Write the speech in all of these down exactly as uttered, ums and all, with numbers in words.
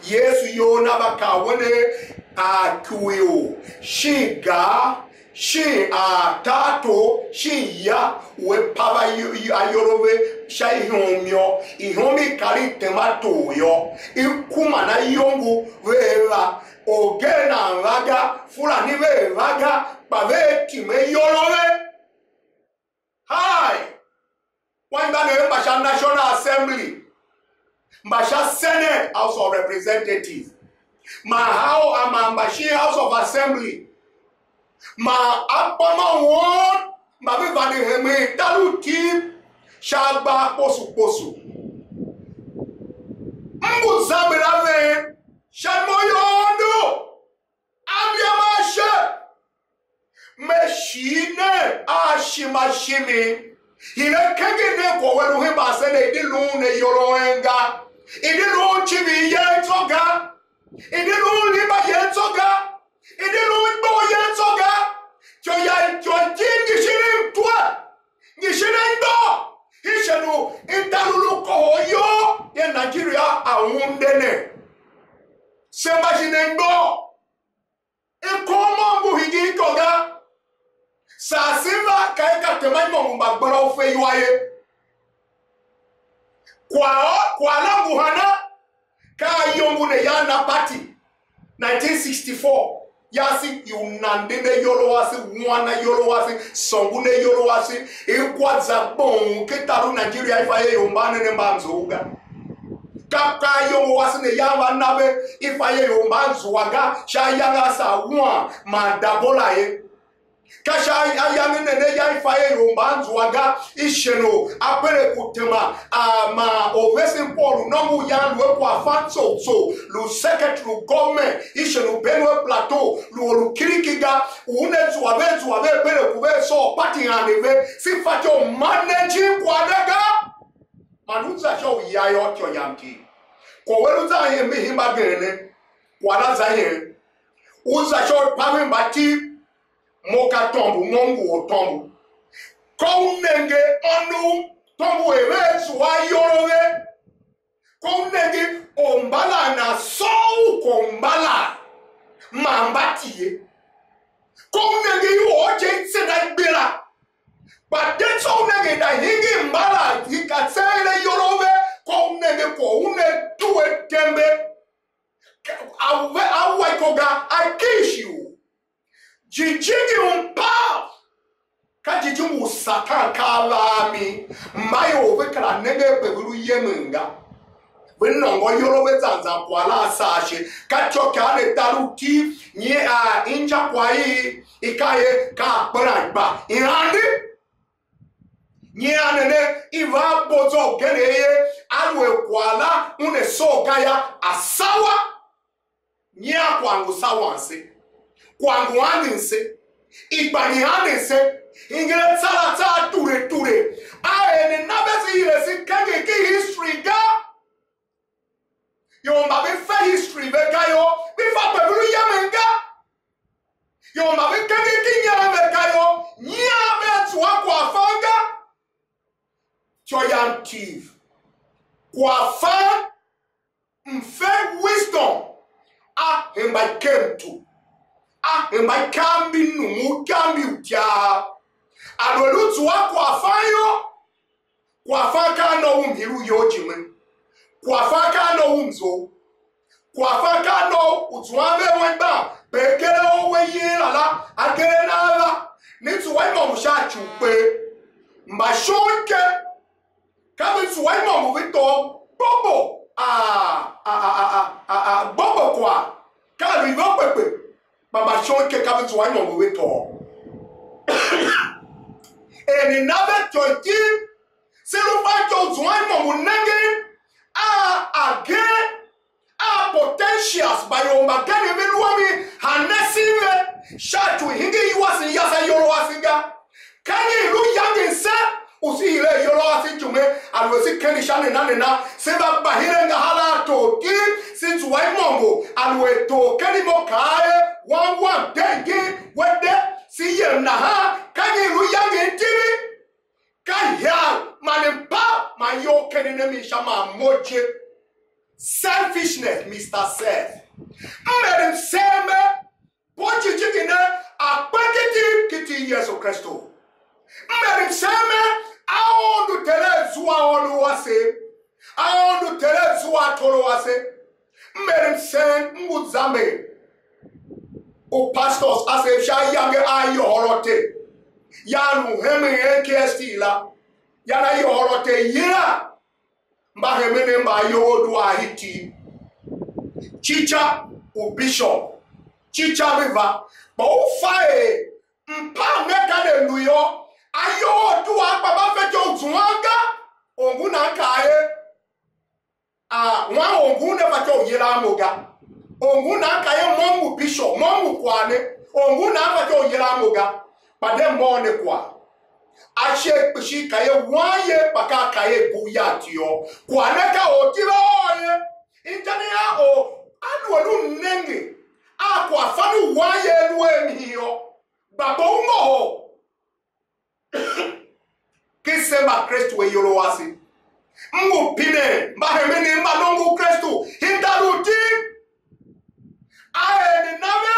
Yesu iyol na va kaa wen er, a ikyuior, shin gar, shin a tartor, shin ya, u a pav ayo-, ayol a ve sha ihom yô, ihom i kar i tema tor yô, i kuman ayongo vea va, orgen nan va ga, Fulani vea va ga, kpa vea time ayol a ve. Hai! Anmgbianev mba sha National Assembly, mba sha Senate, House of Representatives, man hao a man mba shin House of Assembly, man akpa ma won mba ve vande hemen tar u Tiv sha agbar kposo kposo. M ngu zamber a ven sha imo i Aôndo. Ambiam ashe, me shighe nen a ishima shimi, hire kenge nen kwagh u a lu hemban se ne, i di luun ayol a en ga, i di luun icivir yen tsô ga, i di luun riba yen tsô ga, i di luun igbo yen tsô ga. Ityô ya, ityô ki ngi shin mtwer, ngi shin anmgbian, i shin u i tar u lu kohol iyol ye Nigeria a unde ne. Se mba shin anmgbian. I kom mo ngu hingir ikô ga. Saa Silva ka i ka tema imôngo mba gbera u fe iwa ye. Kwagh, kwagh la ngu hana? Ka ayongo ne yan na pati, nineteen sixty-four. Yase, i u nanden ayol a wase, wuan ayol a wase, sôngon ayol a wase, i kwa za gbong ken tar u Nigeria, i fa ye ior mban ne ne mban zough ga. Ka, ka ayongo wase ne yan va na ve, i fa ye ior mban zua ga sha ayange a saa wuan man dabora ye. Ka sha ayange ne ne ya i fa ye ior mban zua ga, i shen u Apereku tema, a, man orvesen Paul u nôngo u yan lu a kwaghfan tsough tsough, lu secretary u government, i shen u Benue Plateau, lu or u kiriki ga, u una zua ve, zua ve, Apereku ve sôr pati ande ve, se fatyô u managing kwagh ne ga. Man u za sha u ya yô, ityô yam ki. Kwagh u a lu zan hen mi himba gen ne, kwagh la za hen. U za sha u paven mba Tiv, mo ka tômbo, mo ngu ortômbo. Ka u nenge ônov tômbo er vea zua ayol a ve. Ka u nenge ormbalan nan sôr u kwagh u mbalan man mba Tiv ye. Ka u nenge ior je i tsenda gbera. Kpa de tsô u nenge da hingir mbalan i ka tseegh ayol a ve, ka u nenge kwagh u ne due tembe. A ve a wa iko ga, a kishi u. Jijingi u mpav, ka jijingi u Satan ka a va a mi, mba ior ve kera nenge pe ve lu yemen ga. Ve nôngo iyol ve zan zan kwagh la a saa ashe. Ka ityôkyaa ne tar u Tiv, nyi a inja kwagh i, i ka ye, ka a kperan gba. I ande? Nyi a ne ne i va a bo zwa ugen ye, aluer kwagh la una soo ga yô, a sawa. Nyian kwagh ngu sawan se, kwagh ngu anden se, i gba nyi anden se, hingir a tsar a tsar ture ture. A er ne na vese hire se kenge ki history ga. Ior mba ve fe history ve ga yô, ve fa pe ve lu yemen ga. Ior mba ve kenge ki nyian ve ga yô, nyian ve zua kwaghfan ga. Ityô yam Tiv, kwaghfan mfe wisdom, a hemba ikem tu, a hemba ikam mbi numu, ikam mbi utyav. Aluer u zua kwaghfan yô, kwaghfan ka a na u mhir u iyol jimen, kwaghfan ka a na u mzo, kwaghfan ka a na u zuan ve wen gban, pe agere a we yen la la, agere a na a va, ne zua imôngo sha ci u kper. Mba shon ke, ka ve zua imôngo ve tôô gbogbo, a, a, gbogbo kwagh, ka a lu i ve kpekpe, kpa mba shon ke ka ve zua imôngo ve tôô. Er ne na ve ityô ki, se lu fatyô u zuan imôngo nengen a agee a potentials mba ior mbagenev ve lu a mi, hane se ve sha ci u hingir iwasen yase ayol a ase ga. Ka nyi i lu yangen se u se hire ayol a ase ijume, aluer se kende sha nena nena, se va gba her angahar a tor Tiv, se zua imôngo, aluer tor ken imo kaa er, wan wam, de ngin, we de, se yem nahan, ka nyi i lu yangen tindi? Ka ihiar man mpar man iyol kenden a mi sha man mo je. Selfishness, Mister Self. M er msen mer, bo jijingi ne a̱ kpe ken iti i Yesu Kristu. M er msen mer, Aôndo Ter a zua ônov wase, Aôndo Ter a zua atorov wase. M er msen, m ngu zamber u pastors ase sha ayange a Yohorote, yan u hemen N K S T la, yan a Yohorote yila. Mba hemen mba ayou a dua a hiti, cica u bishop, cica ve va, kpa u fa er mpam ne ka ne lu yô, ayou a dua kpa mba fetyô u zuan ga. Ongo nan kaa er, a wan ongo ne fatyô u yilan mo ga. Ongo nan kaa er, mo ngu bishop, mo ngu kwagh ne. Ongo nan fatyô u yilan mo ga. Kpa de môm ne kwagh. Ashe kpishi ka ye wanye, kpa ka ka ye bu ya ti yô. Kwagh ne ka orti ve ôr ye. Inja ne ya or a lu a lu nenge a kwagh fan u wanye lu a mi yô, gba bo u ngohol. Ken se mba Kristu ayol a ase, m ngu pinen mba hemeni mba nongo u Kristu, hii tar u iti. A er ne na ve,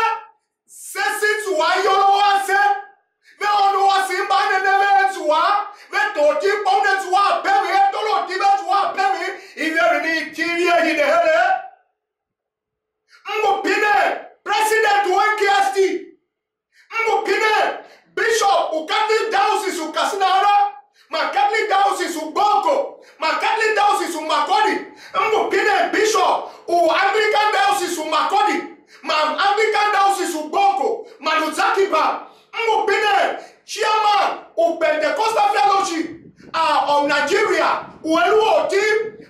se si zua ayol a ase, ve ônov ase mba ne ne ve zua, ve torti kpa una zua a peven, atorti ve zua a peven, i ve eren iti i ve hide heregh. M ngu pinen president u N K S T. M ngu pinen bishop u Catholic Diocese u Katsina Ura, man Catholic Diocese u Gboko, man Catholic Diocese u Makurdi. M ngu pinen bishop u Anglican Diocese u Makurdi, man Anglican Diocese u Gboko, man u Zakiba. M ngu pinen chairman u Pentecostal Fellowship a of Nigeria u a lu orti,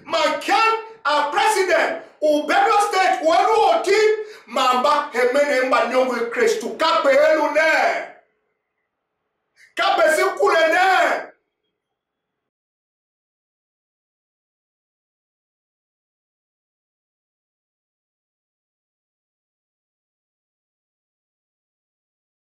man ken a president u Benue State u a lu orti, man mba hemenen mba niongo i Kristu. Kape a lu ne? Kape se kure